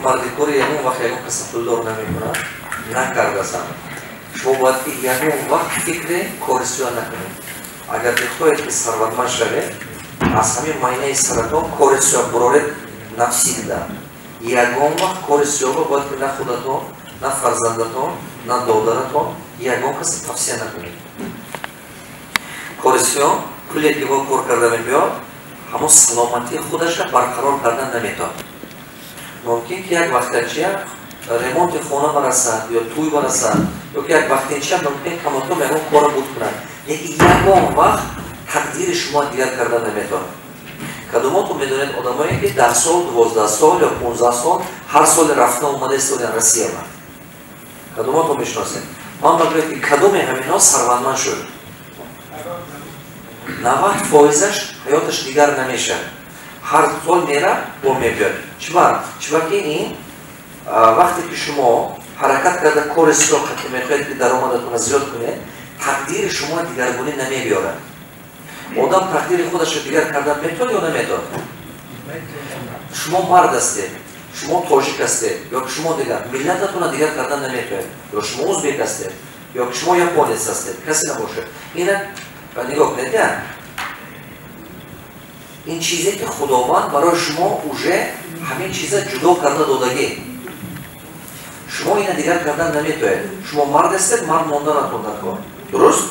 Мардикори ягон вақт ягон каса пулдор намекунад, накардасам. Шумо бояд ки ягон вақт фикри кори сиёҳ накунед. Агар мехоҳед ки сарватманд шавед, аз ҳамин майнаи саратон кори сиёҳ буроред навсигда. Ягон вақт кори сиёҳро бояд ки на худатон, на фарзандатон, на додаратон ягон каса тавсия накунед. Кори сиёҳ пуле ки во кор карда мебиёд, ҳамон саломатии худаша барқарор кардан наметавонад. Мумкин ки як вақтачия ремонти хона барасад ё тӯй барасад, ё ки як вақтинча мумкин камотом ягон кора буд кунад, лекин ягон вақт тақдири шумо дигар кардан наметавонад. Кадомотон медонед одамое ки 10 сол, 12 сол ё 15 сол ҳар соли рафта омада истодан Россияба? Кадомотон мешиносед? Ман мегӯям ки кадоме ҳаминҳо сарватманд шуд? 90%-аш ҳаёташ дигар намешавад. Ҳар сол мера бо мебиёд. Чиба? Чиба ки ин вақте ки шумо ҳаракат карда кори сиёҳ ки мехоҳед ки даромадатонро зиёд кунед, тақдири шумо дигаргунӣ намебиёрад. Одам тақдири худашро дигар кардан метавонад ё наметавонад? Шумо мард ҳастед, шумо тоҷик ҳастед, ё ки шумо дигар миллататонро дигар кардан наметавонед, ё шумо узбек ҳастед, ё ки шумо японец ҳастед, касе набошад. Ина нигоҳ кунед, ин чизе ки Худованд барои шумо уже ҳамин чиза ҷудо карда додагӣ. Шумо ина дигар кардан наметавонед. Шумо мард ҳастед, мард монданатон дар кор. Дуруст?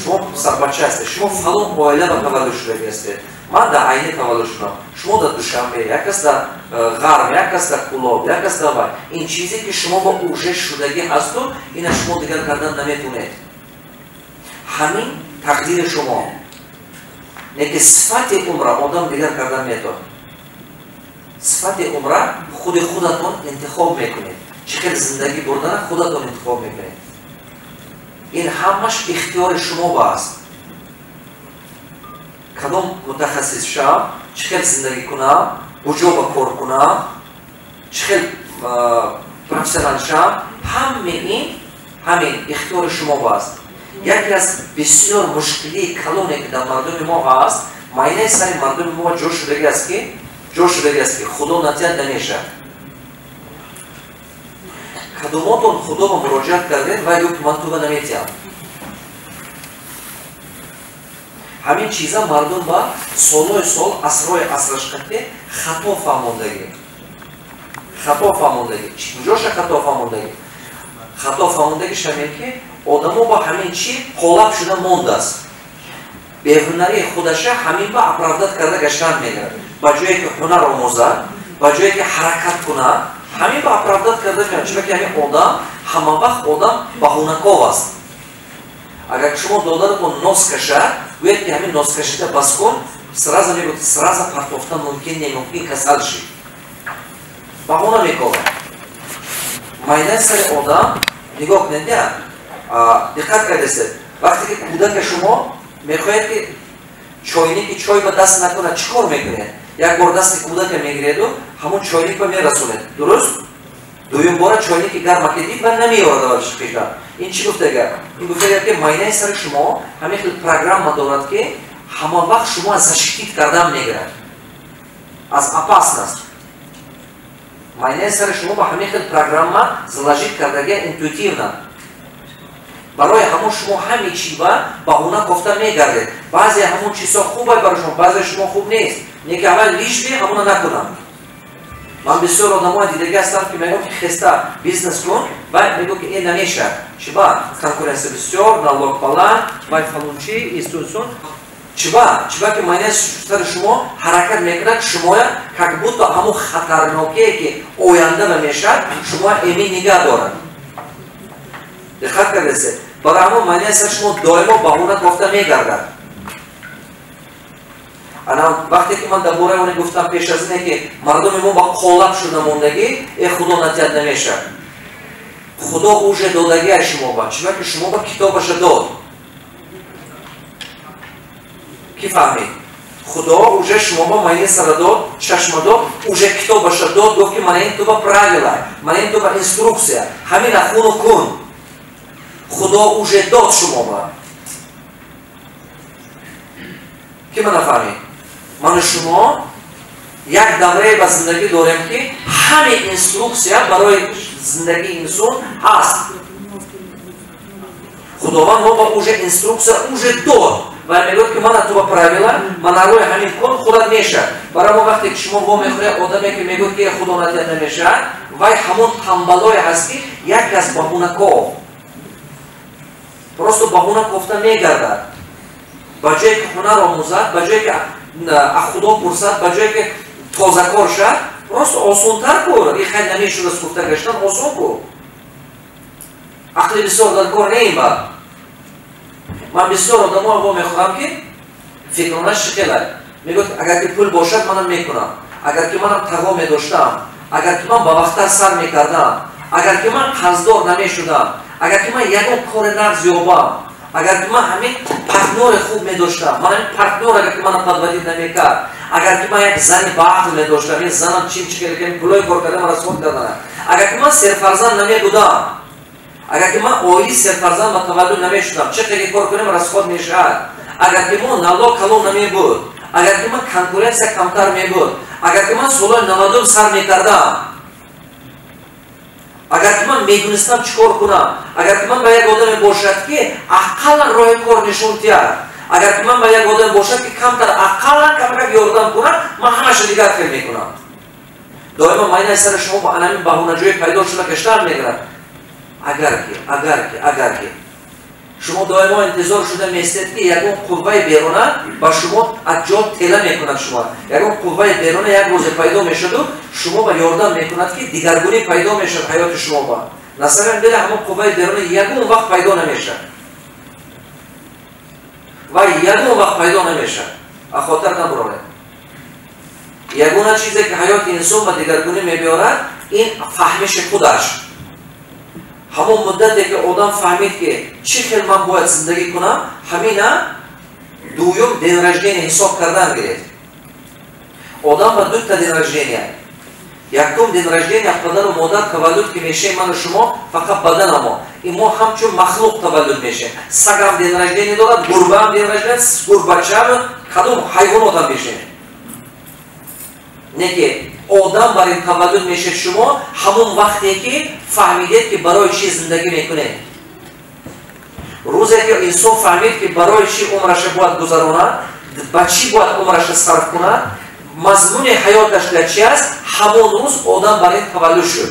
Шумо сарбача ҳастед, шумо фалон оила ба таваллуд шудагӣ ҳастед. Ман дар Айни таваллуд шудам, шумо дар Душанбе, як кас дар Ғарб, як кас дар Кулоб, як кас дар вай. Ин чизе ки шумо ба уже шудагӣ ҳасту, ина шумо дигар кардан наметавонед. Ҳамин тақдири шумо. Лекин сифати умра одам дигар кардан метавонад. Сифати умра худи худатон интихоб мекунед. Чӣ хел зиндагӣ бурдана худатон интихоб мекунед. Ин ҳамаш ихтиёри шумо ба аст. Кадом мутахассис шавам, чӣ хел зиндагӣ кунам, куҷо ба кор кунам, чӣ хел профессионал шавам, ҳамаи ин ҳамин ихтиёри шумо ба аст. Яке аз бисёр мушкилии калоне ки дар мардуми мо ҳаст, майнаи сари мардуми мо ҷо шудагӣ аст ки Худо натиҳад намешавад. Кадомотон Худо ба муроҷиат кардед, вай гуфт ман туба наметиҳам. Ҳамин чиза мардум ба солҳои сол, асрҳои асраш қатъи хато фаҳмондагӣ. Хато фаҳмондагӣ. Куҷоша хато фаҳмондагӣ? Хато фаҳмондагиш ҳамин ки одамо ба ҳамин чи қолаб шуда мондааст. Беҳунарии худаша ҳамин ба оправдат карда гаштан мегирад. Ба ҷое ки ҳунар омӯзад, ба ҷое ки ҳаракат кунад, ҳамин ба оправдат карда меояд. Чунки ҳамин одам ҳама вақт одам баҳунаков аст. Агар шумо додаратон нос кашад, гӯяд ки ҳамин нос кашида бас кун, сразу мегӯяд, сразу партофтан мумкин не, мумкин касал шид. Баҳона мекобад. Майнаи сари одам нигоҳ кунед, диққат кардесед, вақте ки кӯдака шумо мехоҳед ки чойники чой ба даст накунад, чӣ кор мекунед? Як бор дасти кӯдака мегиреду ҳамон чойник ба мерасонед. Дуруст? Дуюм бора чойники гарма ки дид ва намеорад аввалиш пеша. Ин чӣ гуфтага? Ин гуфтага ки майнаи сари шумо ҳамин хел программа дорад ки ҳама вақт шумо защитит кардан мегирад аз опасност. Майнаи сари шумо ба ҳамин хел программа заложит кардага интуитивно. Барои ҳамон шумо ҳаме чи ба баҳона кофта мегардед. Баъзе ҳамон чизҳо хуб барои шумо, баъзе шумо хуб нест. Неки аввал лишь бы ҳамона накунам. Ман бисёр одамои дидагӣ ҳастам ки мегӯям ки хеста бизнес кун, вай мегӯ ки ин намешавад. Чиба? Конкуренсия бисёр, налог баланд, вай фалончи, истунсун. Чиба? Чиба ки майнаи сари шумо ҳаракат мекунад, шумоя как будто ҳамон хатарнокие ки оянда намешавад, шумо эмин нигаҳ дорад. Диққат кардесед, барои ҳамон майнаи сари шумо доимо баҳона кофта мегардад. Ана вақте ки ман дар бораи оне гуфтам пеш аз ине ки мардуми мо ба қолаб шуда мондагӣ, э Худо натиҳад намешавад. Худо уже додагиаш шумо ба, чиба ки шумо ба китобаша дод. Ки фаҳмид? Худо уже шумо ба майнаи сара дод, чашма дод, уже китобаша дод, гуфт ки мана ин туба правила, мана ин туба инструксия, ҳамина хуну кун. Худо уже дод шумо ба. Ки мана фаҳмид? Ману шумо Як даврае ба зиндагӣ дорем, ки ҳаме инструксия барои зиндагии инсон ҳаст. Худованд мо ба уже инструксия уже дод ва мегӯяд, ки мана ту ба правила, мана рӯи ҳамин кун, худат мешавад. Барои мо вақте ки шумо вомехӯред, одаме ки мегӯяд, ки худо натиҳад, намешавад, вай ҳамон тамбалое ҳаст, ки як аз баҳунаков, просто баҳуна кофта мегардад. Ба ҷое ки ҳунар омӯзад, ба ҷое ки аз худо пурсад, ба ҷое ки тозакор шад, просто осонтар кор и хай намешудааст гуфта гаштан осон ку. Ақли бисёр дар кор не. Ба ман бисёр одамо вомехӯрам, ки фикронаш чӣ хелад. Мегӯяд: агар ки пул бошад, манам мекунам, агар ки манам тағо медоштам, агар ки ман ба вақттар сар мекардам, агар ки ман қарздор намешудам, агар ки ман ягон кори нағз ёбам, агар ки ман ҳамин партнёри хуб медоштам, ман ҳамин партнёр агар ки мана подводить намекард, агар ки ман як зани баақл медоштам, ин занам чим чӣ пулои кор кардам, расход кардана, агар ки ман серфарзанд намебудам, агар ки ман оили серфарзанд ба таваллуд намешудам, чӣ қадар кор кунем, расход мешавад, агар ки мо налог калон намебуд, агар ки ман конкуренсия камтар мебуд, агар ки ман солҳои 90-ум сар мекардам, агар ки ман медонистам чӣ кор кунам, агар ки ман ба як одаме бошад, ки ақаллан роҳи кор нишон диҳад, агар ки ман ба як одаме бошад, ки камтар ақаллан камакак ёрдам кунад, ман ҳамаша дигар хел мекунам. Доимо майнаи сари шумо ба анамин баҳонаҷӯӣ пайдо шуда гаштан мегирад. Агар ки, агар ки, агар ки. Шумо доимо интизор шуда местед, ки ягон қувваи беруна ба шумо аз ҷо тела мекунад шумо, ягон қувваи беруна як рӯзе пайдо мешаду шумо ба ёрдам мекунад, ки дигаргунӣ пайдо мешавад ҳаёти шумо ба. На самом деле ҳамон қувваи беруна ягон вақт пайдо намешавад ва ягон вақт пайдо намешавад. А хотир набуроред, ягона чизе ки ҳаёти инсон ба дигаргунӣ мебиёрад, ин фаҳмиши худаш. Ҳамон муддате ки одам фаҳмид, ки чӣ хел ман бояд зиндагӣ кунам, ҳамина дуюм день рождения ҳисоб кардан гиред. Одам ба дута день рождения. Якум день рождения падару модар таваллуд ки мешаем, ману шумо, фақат баданамо и мо ҳамчун махлуқ таваллуд мешаем. Сагам день рождения дорад, гурбаам день рождения, гурбачаам, кадом ҳайвонотам мешаем. Не ки одам бар ин таваллуд мешед шумо ҳамон вақте ки фаҳмидед, ки барои чӣ зиндагӣ мекунед. Рӯзе ки инсон фаҳмид, ки барои чӣ умраша бояд гузаронад, ба чӣ бояд умраша сарф кунад, мазмуни ҳаёташ дар чи аст, ҳамон рӯз одам бар ин таваллуд шуд.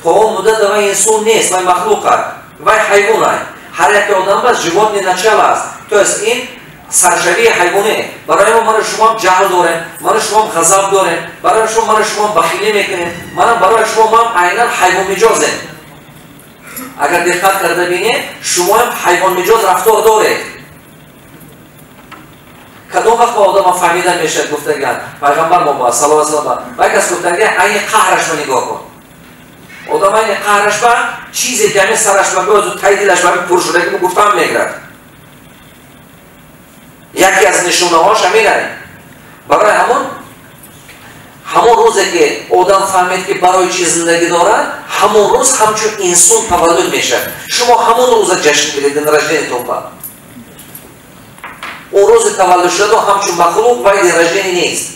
То он муддат вай инсон нест, вай махлуқ аст, вай ҳайвон аст. Ҳар яке одам бас животное начало аст, то есть ин саршавии ҳайвонӣ. Барои мо ману шумоам ҷаҳл дорем, ману шумоам ғазаб дорем, барои шумо ману шумоам бахилӣ мекунем, мана барои шумо ман айнан ҳайвонмиҷозем. Агар диққат карда бинед, шумоам ҳайвонмиҷоз рафтор доред. Кадом вақт ба одама фаҳмида мешавад, гуфтаган пайғамбар мо ба саллаллоҳу алайҳи васаллам ва кас гуфтаги: айни қаҳраш ба нигоҳ кун. Одам айни қаҳраш ба чизе ки ҳамин сараш ба биёзу таи дилаш ба ҳамин пур шуда гуфтам мегирад. Яке аз нишонаҳош ҳаминае. Барои ҳамон рӯзе ки одам фаҳмед, ки барои чӣ зиндагӣ дорад, ҳамон рӯз ҳамчун инсон таваллуд мешавад. Шумо ҳамон рӯза ҷашн гиред день рождения тон ба. Он рӯзи таваллуд шудаду ҳамчун махлуқ вай день рождения нест.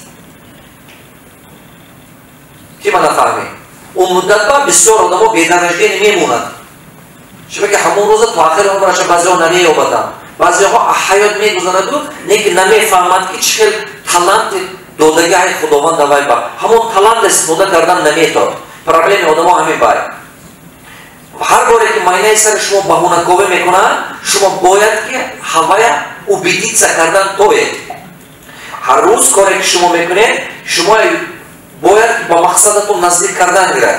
Ки мана фаҳмед, он муддат ба бисёр одамо бе день рождения мемонад, чунки ҳамон рӯза то ахири умраша баъзеҳо намеёбаданд. Баъзеҳо ҳаёт мегузараду, не ки намефаҳманд, ки чӣ хел таланти додагиҳаи худованд давай ба ҳамон талант истифода кардан наметод. Проблеми одамо ҳамин бай. Ҳар боре ки майнаи сари шумо баҳонаковӣ мекунад, шумо бояд ки ҳавая убедиться кардан тоед. Ҳар рӯз коре ки шумо мекунед, шумо бояд ба мақсадатон наздик кардан гирад.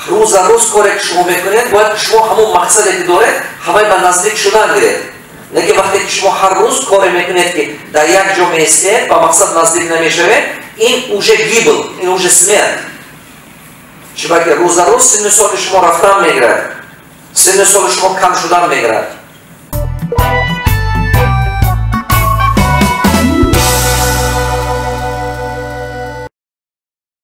Рӯза рӯз коре ки шумо мекунед, бояд шумо ҳамон мақсаде ки доред, ҳавай ба наздик шудан гиред. Лекин вақте ки шумо ҳар рӯз коре мекунед, ки дар як ҷо меистед, ба мақсад наздик намешавед, ин уже гибель, ин уже смерть. Чунки рӯза рӯз синну соли шумо рафтан мегирад, синну соли шумо кам шудан мегирад.